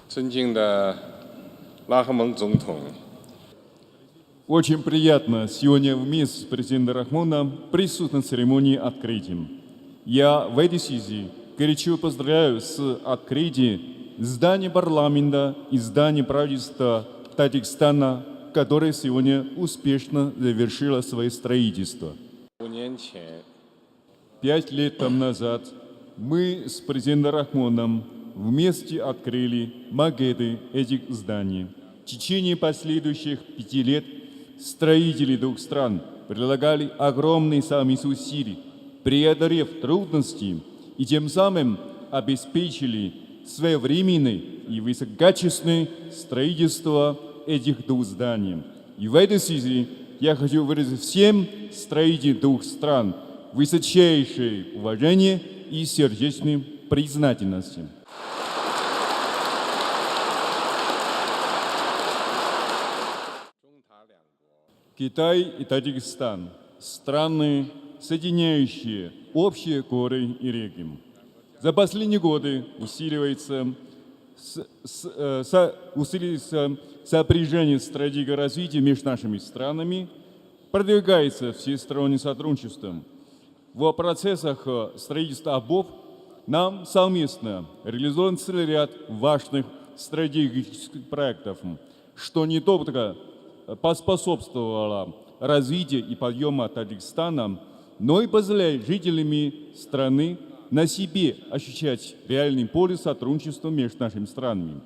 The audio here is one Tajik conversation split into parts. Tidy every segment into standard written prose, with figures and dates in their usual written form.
尊敬的拉赫蒙总统， Очень приятно сегодня вместе с президентом Рахмоном присутствовать на церемонии открытия. Я в этой связи горячо поздравляю с открытием здания парламента и здания правительства Таджикистана, которое сегодня успешно завершило свое строительство. 5年前， 5 лет тому назад мы с президентом Рахмоном вместе открыли макеты этих зданий. В течение последующих 5 лет строители двух стран прилагали огромные совместные усилия, преодолев трудности и тем самым обеспечили своевременное и высококачественное строительство этих двух зданий. И в этой связи я хочу выразить всем строителям двух стран высочайшее уважение и сердечную признательность. Китай и Таджикистан – страны, соединяющие общие горы и реки. За последние годы усиливается сопряжение стратегии развития между нашими странами, продвигается всестороннее сотрудничество. В процессах строительства ОБОВ нам совместно реализован целый ряд важных стратегических проектов, что не только поспособствовало развитию и подъему Таджикистана, но и позволяет жителями страны на себе ощущать реальный поле сотрудничества между нашими странами.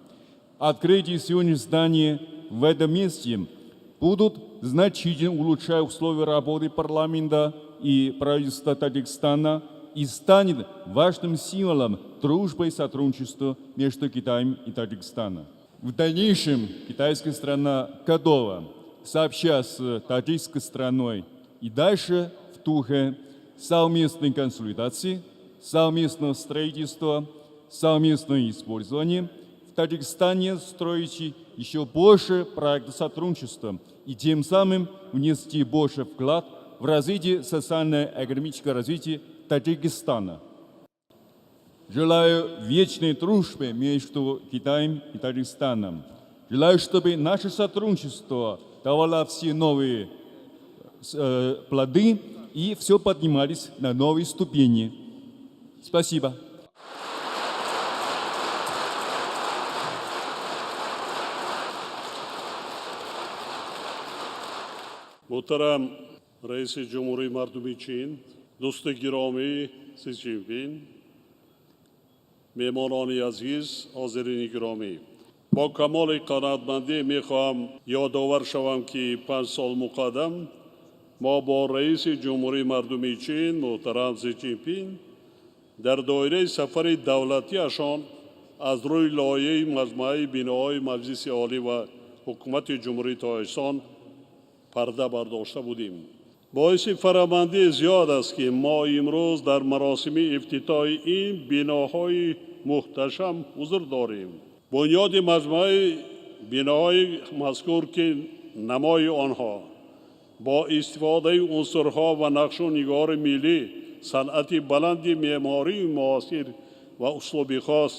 Открытие сегодня здания в этом месте будут значительно улучшать условия работы парламента и правительства Таджикистана и станет важным символом дружбы и сотрудничества между Китаем и Таджикистаном. В дальнейшем китайская страна готова сообща с таджикской страной и дальше в духе совместной консолидации, совместного строительства, совместного использования в Таджикистане строить еще больше проектов сотрудничества и тем самым внести больше вклад в развитие социально-экономического развития Таджикистана. Желаю вечной дружбы между Китаем и Таджикистаном. Желаю, чтобы наше сотрудничество давало все новые плоды и все поднимались на новые ступени. Спасибо. Муҳтарам раиси Ҷумҳурии Мардумии Чин, дӯсти гиромӣ Си Ҷинпин, меҳмонони азиз, ҳозирини гиромӣ, бо камоли қаноатмандӣ мехоҳам ёдовар шавам, ки 5 сол муқаддам мо бо раиси Ҷумҳурии Мардумии Чин муҳтарам Си Ҷинпин дар доираи сафари давлатиашон аз рӯи лоиҳаи маҷмӯаи биноҳои Маҷлиси Олӣ ва Ҳукумати Ҷумҳурии Тоҷикистон парда бардошта будем. Боиси фараҳмандии зиёд аст, ки мо имрӯз дар маросими ифтитоҳи ин биноҳои муҳташам ҳузур дорем. Бунёди маҷмӯаи биноҳои мазкур, ки намои онҳо бо истифодаи унсурҳо ва нақшу нигори миллӣ, санъати баланди меъмории муосир ва услуби хос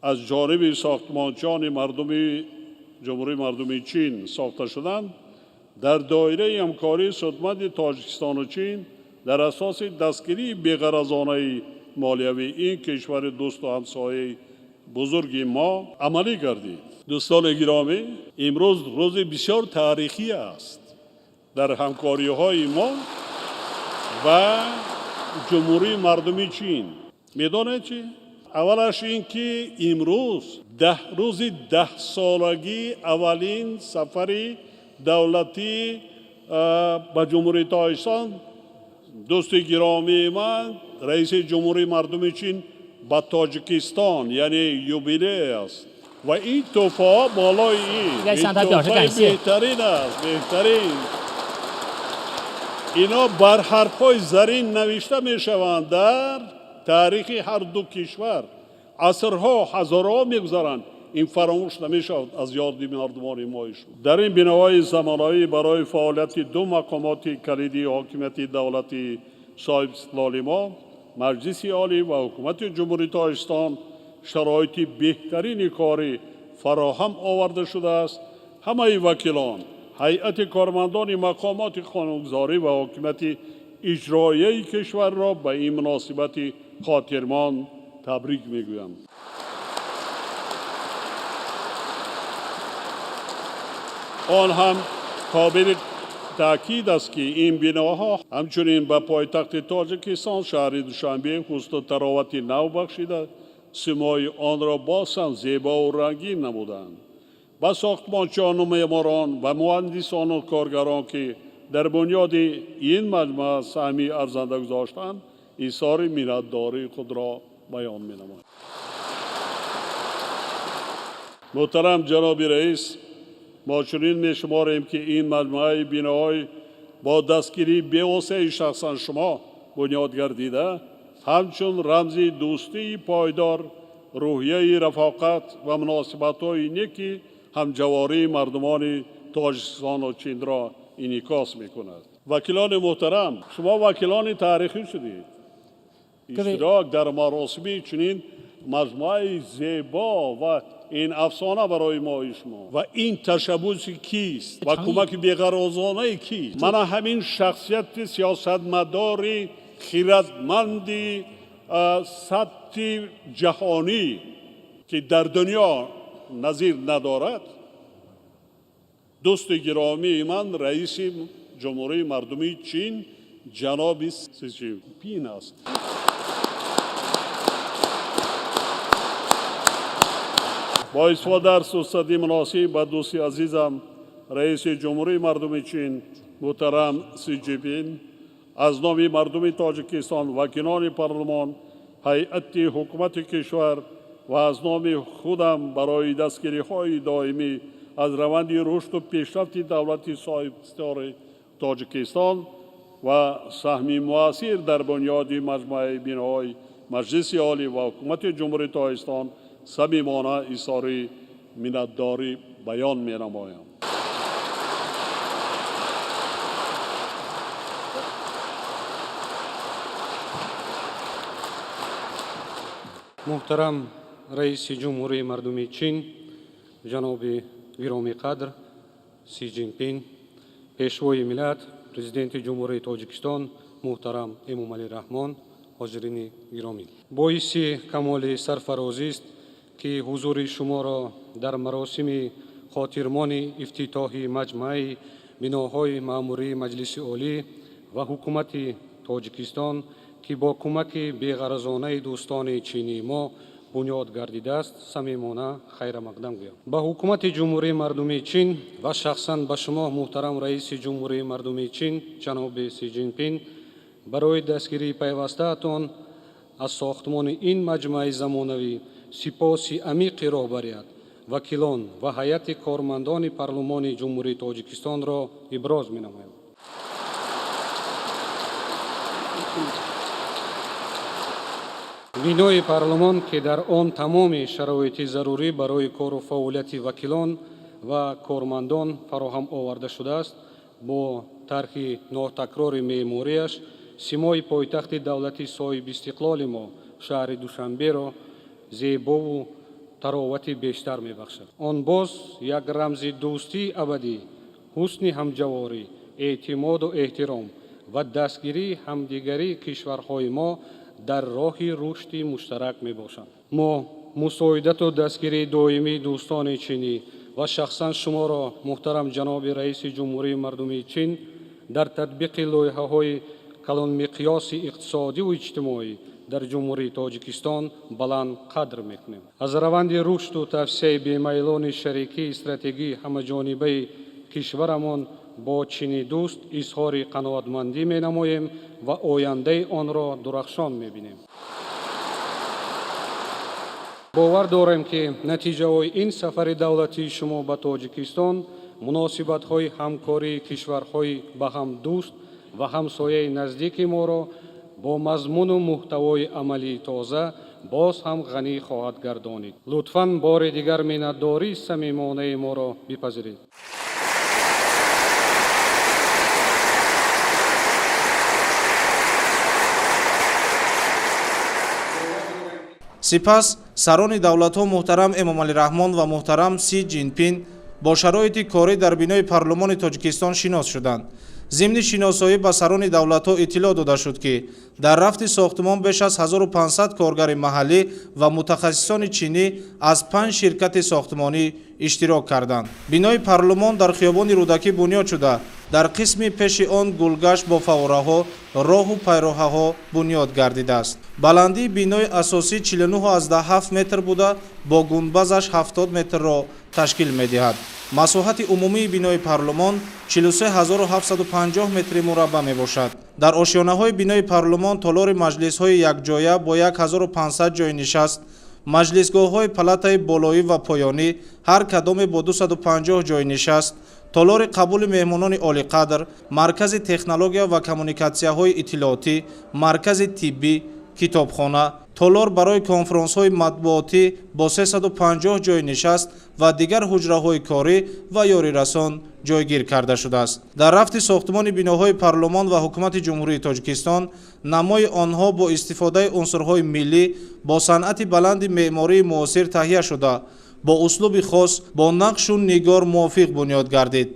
аз ҷониби сохтмончиёни мардуми Ҷумҳурии Мардумии Чин сохта шуданд, дар доираи ҳамкории судманди Тоҷикистону Чин дар асоси дастгирии беғаразонаи молиявии ин кишвари дӯсту ҳамсояи бузурги мо амалӣ гардид. Дӯстони гиромӣ, имрӯз рӯзи бисёр таърихӣ аст дар ҳамкориҳои мо ва Ҷумҳурии Мардумии Чин. Медонед чӣ? Аввалаш ин ки имрӯз даҳ рӯзи даҳсолагии аввалин сафари давлатӣ ба Ҷумҳурии Тоҷикистон дӯсти гиромии ман, раиси Ҷумҳурии Мардумии Чин ба Тоҷикистон, яъне юбилей аст ва ин тӯҳфаҳо болои ин 应该向他表示感谢。 Беҳтарин аст, беҳтарин. Ино бар ҳарфҳои зарин навишта мешаванд дар таърихи ҳар ду кишвар. Асрҳо, ҳазорҳо мегузаранд, ин фаромӯш намешавад аз ёди мардумони мо. Дар ин биноҳои замонавӣ барои фаъолияти ду мақомоти калидии ҳокимияти давлати соҳибистиқлоли мо, Маҷлиси Олӣ ва Ҳукумати Ҷумҳурии Тоҷикистон, Шароити беҳтарини корӣ фароҳам оварда шудааст. Ҳамаи вакилон, ҳайати кормандони мақомоти қонунгузорӣ ва ҳокимияти иҷроияи кишварро ба ин муносибати хотирмон табрик мегӯям. Он ҳам қобили таъкид аст, ки ин биноҳо ҳамчунин ба пойтахти Тоҷикистон, шаҳри Душанбе, ҳусну таровати нав бахшида, симои онро боз ҳам зебову рангин намуданд. Ба сохтмончиёну меъморон ва муҳандисону коргарон, ки дар бунёди ин маҷмӯа саҳми арзанда гузоштанд, изҳори миннатдории худро баён менамоям. Муҳтарам ҷаноби раис, мо чунин мешуморем, ки ин маҷмӯаи биноҳои бо дастгирии бевоситаи шахсан шумо бунёд гардида, ҳамчун рамзи дӯстии пойдор, рӯҳияи рафоқат ва муносибатҳои неки ҳамҷавории мардумони Тоҷикистону Чинро инъикос мекунад. Вакилони муҳтарам, шумо вакилони таърихӣ шудед. Иштирок дар маросими чунин маҷмӯаи зебо ва ин афсона барои мои шумо ва ин ташаббуси кист ва кӯмаки беғарозонаи кист? Мана ҳамин шахсияти сиёсатмадори хирадманди сатҳи ҷаҳонӣ, ки дар дунё назир надорад, дӯсти гиромии ман, раиси Ҷумҳурии Мардумии Чин ҷаноби Си Ҷинпин аст. Бо истифода аз фурсати муносиб ба дӯсти азизам, раиси Ҷумҳурии Мардуми Чин муҳтарам Си Ҷинпин, аз номи мардуми Тоҷикистон, вакилони парлумон, ҳайати ҳукумати кишвар ва аз номи худам барои дастгириҳои доимӣ аз раванди рушду пешрафти давлати соҳибихтиёри Тоҷикистон ва саҳми муассир дар бунёди маҷмӯаи биноҳои Маҷлиси Олӣ ва ҳукумати Ҷумҳурии Тоҷикистон самимона изҳори миннатдорӣ баён менамоям. Муҳтарам раиси Ҷумҳурии Мардумии Чин ҷаноби гиромиқадр Си Ҷинпин, Пешвои миллат, Президенти Ҷумҳурии Тоҷикистон муҳтарам Эмомалӣ Раҳмон, ҳозирини гиромӣ, боиси камоли сарфарозист, ки ҳузури шуморо дар маросими хотирмони ифтитоҳи маҷмӯаи биноҳои маъмурии Маҷлиси Олӣ ва ҳукумати Тоҷикистон, ки бо кӯмаки беғаразонаи дӯстони чинии мо бунёд гардидааст, самимона хайрамақдам гӯям. Ба ҳукумати Ҷумҳурии Мардумии Чин ва шахсан ба шумо, муҳтарам раиси Ҷумҳурии Мардумии Чин ҷаноби Си Ҷинпин, барои дастгирии пайвастаатон аз сохтмони ин маҷмӯаи замонавӣ сипоси амиқи роҳбарият, вакилон ва ҳайати кормандони парлумони Ҷумҳурии Тоҷикистонро иброз менамоям. Бинои парлумон, ки дар он тамоми шароити зарурӣ барои кору фаъолияти вакилон ва кормандон фароҳам оварда шудааст, бо тарҳи нотакрори меъморияш симои пойтахти давлати соҳибистиқлоли мо, шаҳри Душанберо, зебову таровати бештар мебахшад. Он боз як рамзи дӯстии абадӣ, ҳусни ҳамҷаворӣ, эътимоду эҳтиром ва дастгирии ҳамдигарии кишварҳои мо дар роҳи рушди муштарак мебошанд. Мо мусоидату дастгирии доимии дӯстони чинӣ ва шахсан шуморо, муҳтарам ҷаноби раиси Ҷумҳурии Мардумии Чин, дар татбиқи лоиҳаҳои калонмиқёси иқтисодиву иҷтимоӣ дар Ҷумҳурии Тоҷикистон баланд қадр мекунем. Аз раванди рушду тавсеаи бемайлони шарикии стратегии ҳамаҷонибаи кишварамон бо Чини дӯст изҳори қаноатмандӣ менамоем ва ояндаи онро дурахшон мебинем. Бовар дорем, ки натиҷаҳои ин сафари давлатии шумо ба Тоҷикистон муносибатҳои ҳамкории кишварҳои ба ҳам дӯст ва ҳамсояи наздики моро бо мазмуну муҳтавои амалии тоза боз ҳам ғанӣ хоҳад гардонид. Лутфан бори дигар миннатдории самимонаи моро бипазиред. Сипас Сарони давлатҳо муҳтарам Эмомалӣ Раҳмон ва муҳтарам Си Ҷинпин бо шароити корӣ дар бинои парлумони Тоҷикистон шинос шуданд. Зимни шиносоӣ ба сарони давлатҳо иттилоъ дода шуд, ки дар рафти сохтмон беш аз 1500 коргари маҳаллӣ ва мутахассисони чинӣ аз панҷ ширкати сохтмонӣ иштирок карданд. Бинои парлумон дар хиёбони Рӯдакӣ бунёд шуда, дар қисми пеши он гулгашт бо фаввораҳо, роҳу пайроҳаҳо бунёд гардидааст. Баландии бинои асосӣ 49,7 метр буда, бо гунбазаш 70 метрро ташкил медиҳад. Масоҳати умумии бинои парлумон 43 750 метри мураббаъ мебошад. Дар ошёнаҳои бинои парлумон толори маҷлисҳои якҷоя бо 1500 ҷойи нишаст, маҷлисгоҳҳои палатаи болоӣ ва поёнӣ, ҳар кадоме бо 250 ҷойи нишаст, толори қабули меҳмонони олиқадр, маркази технология ва коммуникатсияҳои иттилоотӣ, маркази тиббӣ, китобхона, толор барои конфронсҳои матбуотӣ бо 350 ҷойи нишаст ва дигар ҳуҷраҳои корӣ ва ёрирасон ҷойгир карда шудааст. Дар рафти сохтмони биноҳои парлумон ва ҳукумати Ҷумҳурии Тоҷикистон намои онҳо бо истифодаи унсурҳои миллӣ бо санъати баланди меъмории муосир таҳия шуда, бо услуби хос, бо нақшу нигор мувофиқ бунёд гардид.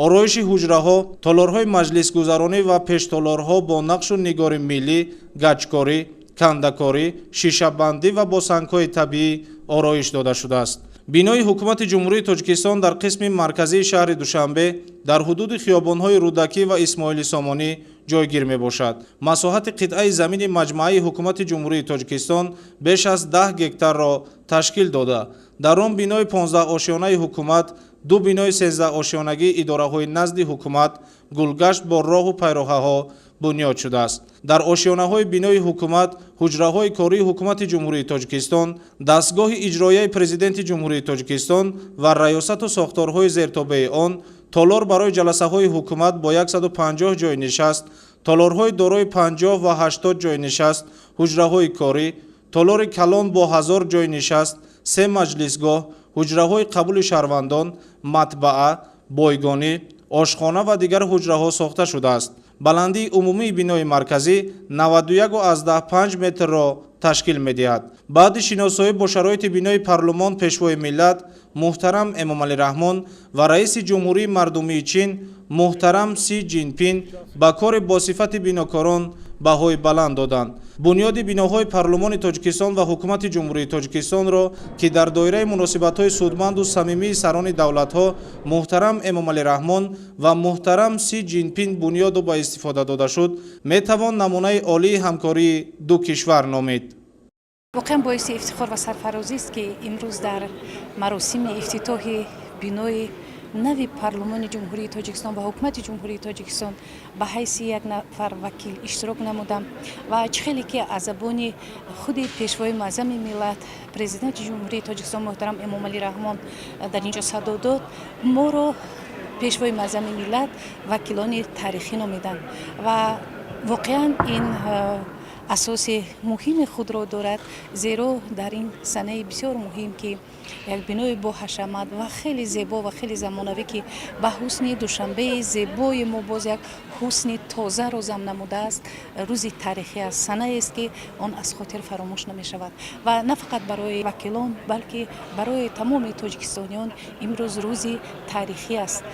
Ороиши ҳуҷраҳо, толорҳои маҷлисгузаронӣ ва пештолорҳо бо нақшу нигори миллӣ, гачкорӣ, кандакорӣ, шишабандӣ ва бо сангҳои табиӣ ороиш дода шудааст. Бинои ҳукумати Ҷумҳурии Тоҷикистон дар қисми марказии шаҳри Душанбе, дар ҳудуди хиёбонҳои Рӯдакӣ ва Исмоили Сомонӣ ҷойгир мебошад. Масоҳати қитъаи замини маҷмааи ҳукумати Ҷумҳурии Тоҷикистон беш аз 10 гектарро ташкил дода, дар он бинои 15-ошёнаи ҳукумат, ду бинои 13-ошёнагии идораҳои назди ҳукумат, гулгашт бо роҳу пайроҳаҳо бунёд шудааст. Дар ошёнаҳои бинои ҳукумат ҳуҷраҳои кории ҳукумати Ҷумҳурии Тоҷикистон, дастгоҳи иҷроияи Президенти Ҷумҳурии Тоҷикистон ва раёсату сохторҳои зертобеи он, толор барои ҷаласаҳои ҳукумат бо 150 ҷойи нишаст, толорҳои дорои 50 ва 80 ҷойи нишаст, ҳуҷраҳои корӣ, толори калон бо 1000 ҷойи нишаст, се маҷлисгоҳ, ҳуҷраҳои қабули шаҳрвандон, матбаа, бойгонӣ, ошхона ва дигар ҳуҷраҳо сохта шудааст. Баландии умумии бинои марказӣ 91,5 метрро ташкил медиҳад. Баъди шиносоӣ бо шароити бинои парлумон Пешвои миллат муҳтарам Эмомалӣ Раҳмон ва раиси Ҷумҳурии Мардумии Чин муҳтарам Си Ҷинпин ба кори босифати бинокорон баҳои баланд доданд. Бунёди биноҳои парлумони Тоҷикистон ва ҳукумати Ҷумҳурии Тоҷикистонро, ки дар доираи муносибатҳои судманду самимии сарони давлатҳо муҳтарам Эмомалӣ Раҳмон ва муҳтарам Си Ҷинпин бунёду ба истифода дода шуд, метавон намунаи олии ҳамкории ду кишвар номид. Воқеан, боиси ифтихор ва сарфарозист, ки имрӯз дар маросими ифтитоҳи бинои нави парлумони Ҷумҳурии Тоҷикистон ва ҳукумати Ҷумҳурии Тоҷикистон ба ҳайси як нафар вакил иштирок намудам. Ва чӣ хеле ки аз забони худи Пешвои муаззами миллат, Президенти Ҷумҳурии Тоҷикистон муҳтарам Эмомалӣ Раҳмон дар ин ҷо садо дод, моро Пешвои муаззами миллат вакилони таърихӣ номиданд ва воқеан ин асоси муҳими худро дорад, зеро дар ин санаи бисёр муҳим, ки як бинои боҳашамат ва хеле зебо ва хеле замонавӣ, ки ба ҳусни Душанбеи зебои мо боз як ҳусни тозаро зам намудааст, рӯзи таърихӣ аст, санаест, ки он аз хотир фаромӯш намешавад. Ва на фақат барои вакилон, балки барои тамоми тоҷикистониён имрӯз рӯзи таърихӣ аст.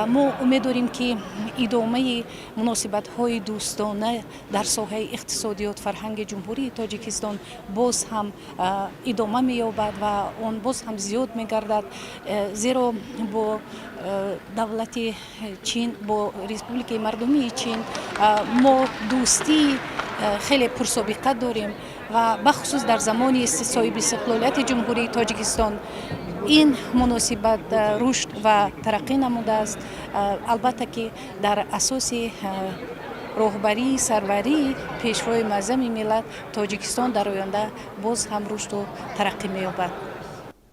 Мо умед дорем, ки идомаи муносибатҳои дӯстона дар соҳаи иқтисодиёт, фарҳанги Ҷумҳурии Тоҷикистон боз ҳам идома меёбад ва он боз ҳам зиёд мегардад, зеро бо давлати Чин, бо Республикаи Мардумии Чин мо дӯстии хеле пурсобиқа дорем ва бахусус дар замони соҳибистиқлолияти Ҷумҳурии Тоҷикистон ин муносибат рушд ва тараққӣ намудааст. Албатта ки дар асоси роҳбарии сарварии Пешвои муаззами миллат Тоҷикистон дар оянда боз ҳам рушду тараққӣ меёбад.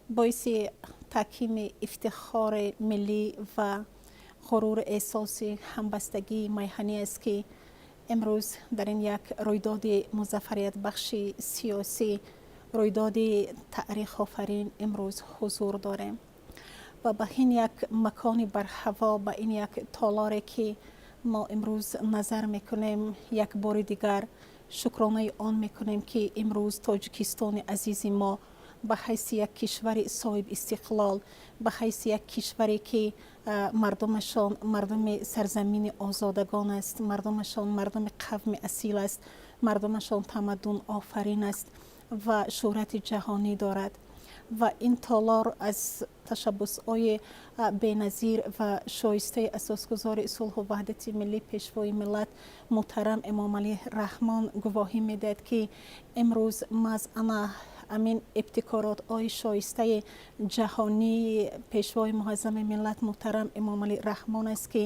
Боиси таҳкими ифтихори миллӣ ва ғурури эҳсоси ҳамбастагии майҳанӣ аст, ки имрӯз дар ин як рӯйдоди музаффариятбахши сиёсӣ, рӯйдоди таърихофарин имрӯз ҳузур дорем ва ба ин як макони барҳаво, ба ин як толоре, ки мо имрӯз назар мекунем, як бори дигар шукронаи он мекунем, ки имрӯз Тоҷикистони азизи мо Ба ҳайси як кишвари соҳибистиқлол, ба ҳайси як кишваре, ки мардумашон мардуми сарзамини озодагон аст, мардумашон мардуми қавми асил аст, мардумашон тамаддун офарин аст ва шӯҳрати ҷаҳонӣ дорад. Ва ин толор аз ташаббусҳои беназир ва шоистаи асосгузори сулҳу ваҳдати миллӣ, Пешвои миллат муҳтарам Эмомалӣ Раҳмон гувоҳӣ медиҳад, ки имрӯз маҳз ана ҳамин ибтикоротҳои шоистаи ҷаҳонии Пешвои муаззами миллат муҳтарам Эмомалӣ Раҳмон аст, ки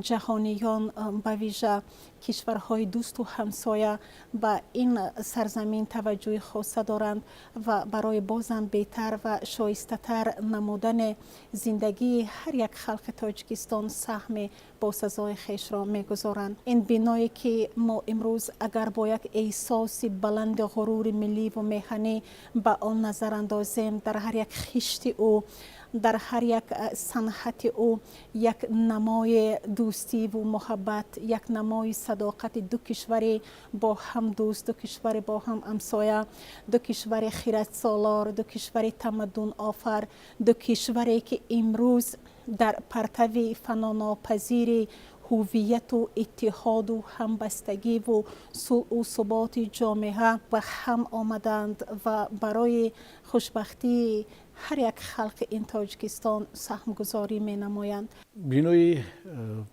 ҷаҳониён, ба вижа кишварҳои дӯсту ҳамсоя, ба ин сарзамин таваҷҷӯҳи хоса доранд ва барои бозам беҳтар ва шоистатар намудани зиндагии ҳар як халқи Тоҷикистон саҳми босазои хешро мегузоранд. Ин биное, ки мо имрӯз агар бо як эҳсоси баланди ғурури милливу меҳанӣ ба он назар андозем, дар ҳар як хишти ӯ, дар ҳар як санъати ӯ як намои дӯстиву муҳаббат, як намои садоқати ду кишвари бо ҳам дӯст, ду кишвари бо ҳам ҳамсоя, ду кишвари хиратсолор, ду кишвари тамаддунофар, ду кишваре, ки имрӯз дар партави фанонопазири ҳувияту иттиҳоду ҳамбастагиву сулҳу суботи ҷомеа ба ҳам омаданд ва барои хушбахтии ҳар як халқи ин Тоҷикистон саҳмгузорӣ менамоянд. Бинои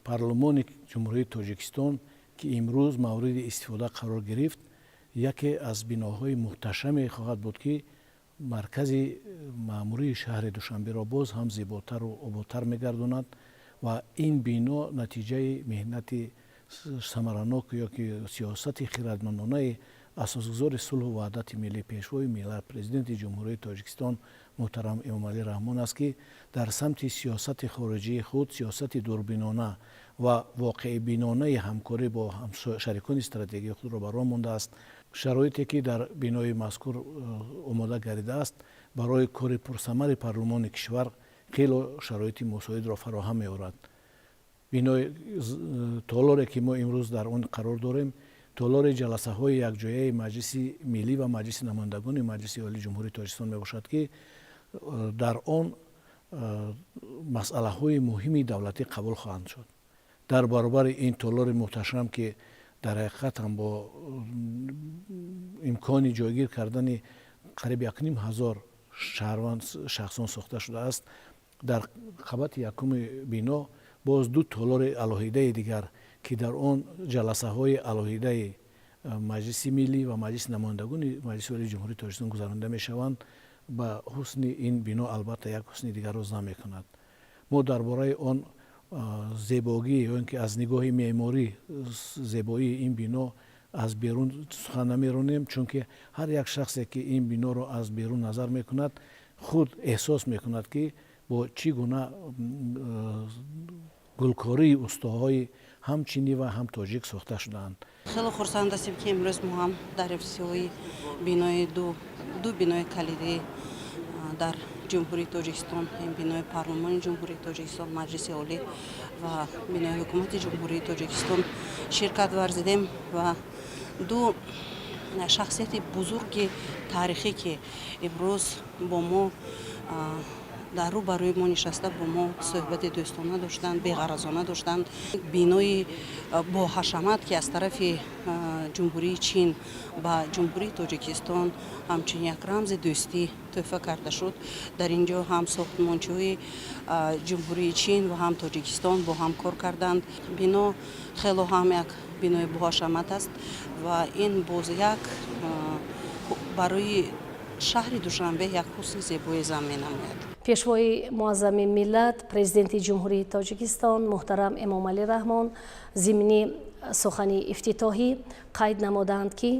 парлумони Ҷумҳурии Тоҷикистон, ки имрӯз мавриди истифода қарор гирифт, яке аз биноҳои муҳташаме хоҳад буд, ки маркази маъмурии шаҳри Душанберо боз ҳам зеботару ободтар мегардонад. Ва ин бино натиҷаи меҳнати самаранок ёки сиёсати хирадмандонаи асосгузори сулҳу ваҳдати миллӣ, Пешвои миллат, Президенти Ҷумҳурии Тоҷикистон муҳтарам Эмомалӣ Раҳмон аст, ки дар самти сиёсати хориҷии худ сиёсати дурбинона ва воқеъбинонаи ҳамкорӣ бо шарикони стратегии худро ба роҳ мондааст. Шароите, ки дар бинои мазкур омода гардидааст, барои кори пурсамари парлумони кишвар хело шароити мусоидро фароҳам меорад. Бинои толоре, ки мо имрӯз дар он қарор дорем, толори ҷаласаҳои якҷояи Маҷлиси миллӣ ва Маҷлиси намояндагони Маҷлиси Олии Ҷумҳурии Тоҷикистон мебошад, ки дар он масъалаҳои муҳими давлатӣ қабул хоҳанд шуд. Дар баробари ин толори муҳташам, ки дар ҳақиқат ҳам бо имкони ҷойгир кардани қариб 1500 шаҳрванд шахсон сохта шудааст, дар қабати якуми бино боз ду толори алоҳидаи дигар, ки дар он ҷаласаҳои алоҳидаи Маҷлиси миллӣ ва Маҷлиси намояндагони Маҷлиси Олии Ҷумҳурии Тоҷикистон гузаронида мешаванд, ба ҳусни ин бино албатта як ҳусни дигарро зам мекунад. Мо дар бораи он зебогӣ ё ин ки аз нигоҳи меъморӣ зебоии ин бино аз берун сухан намеронем, чунки ҳар як шахсе, ки ин биноро аз берун назар мекунад, худ эҳсос мекунад, ки бо чӣ гуна гулкории устоҳои ҳам чинӣ ва ҳам тоҷик сохта шудаанд. Хеле хурсанд ҳастем, ки имрӯз мо ҳам дар ифтитоҳи бинои ду бинои калидӣ дар Ҷумҳурии Тоҷикистон, ин бинои парлумони Ҷумҳурии Тоҷикистон, Маҷлиси Олӣ ва бинои Ҳукумати Ҷумҳурии Тоҷикистон ширкат варзидем ва ду шахсияти бузурги таърихӣ, ки имрӯз бо мо дар рӯ ба рӯи мо нишаста, бо мо суҳбати дӯстона доштанд, беғаразона доштанд. Бинои боҳашамат, ки аз тарафи Ҷумҳурии Чин ба Ҷумҳурии Тоҷикистон ҳамчун як рамзи дӯстӣ тӯҳфа карда шуд, дар ин ҷо ҳам сохтмончиҳои Ҷумҳурии Чин ва ҳам Тоҷикистон бо ҳам кор карданд. Бино хело ҳам як бинои боҳашамат аст ва ин боз як барои шаҳри Душанбе як ҳусни зебои зам менамояд. Пешвои муаззами миллат, Президенти Ҷумҳурии Тоҷикистон муҳтарам Эмомалӣ Раҳмон зимни сухани ифтитоҳӣ қайд намуданд, ки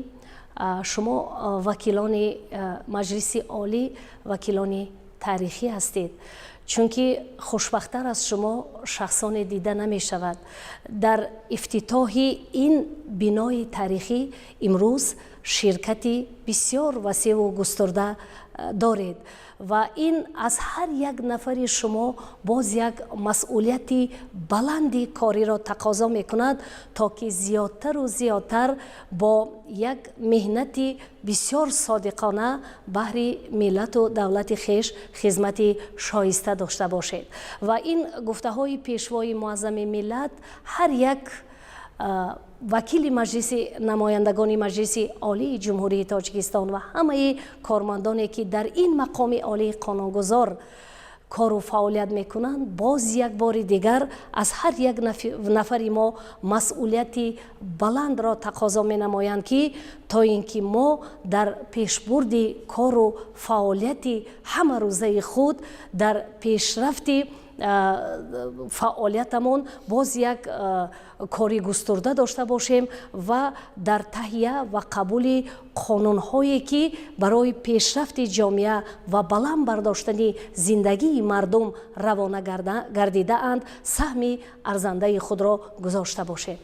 шумо, вакилони Маҷлиси Олӣ, вакилони таърихӣ ҳастед, чунки хушбахттар аз шумо шахсоне дида намешавад. Дар ифтитоҳи ин бинои таърихӣ имрӯз ширкати бисёр васеъу густурда. Доред ва ин аз ҳар як нафари шумо боз як масъулияти баланди кориро тақозо мекунад, то ки зиёдтару зиёдтар бо як меҳнати бисёр содиқона баҳри миллату давлати хеш хизмати шоиста дошта бошед. Ва ин гуфтаҳои Пешвои Муаззами миллат ҳар як вакили Маҷлиси намояндагони Маҷлиси Олии Ҷумҳурии Тоҷикистон ва ҳамаи кормандоне, ки дар ин мақоми олии қонунгузор кору фаъолият мекунанд, боз як бори дигар аз ҳар як нафари мо масъулияти баландро тақозо менамоянд, ки то ин ки мо дар пешбурди кору фаъолияти ҳамарӯзаи худ, дар пешрафти фаъолиятамон боз як кори густурда дошта бошем ва дар таҳия ва қабули қонунҳое, ки барои пешрафти ҷомеа ва баланд бардоштани зиндагии мардум равона гардидаанд, саҳми арзандаи худро гузошта бошем.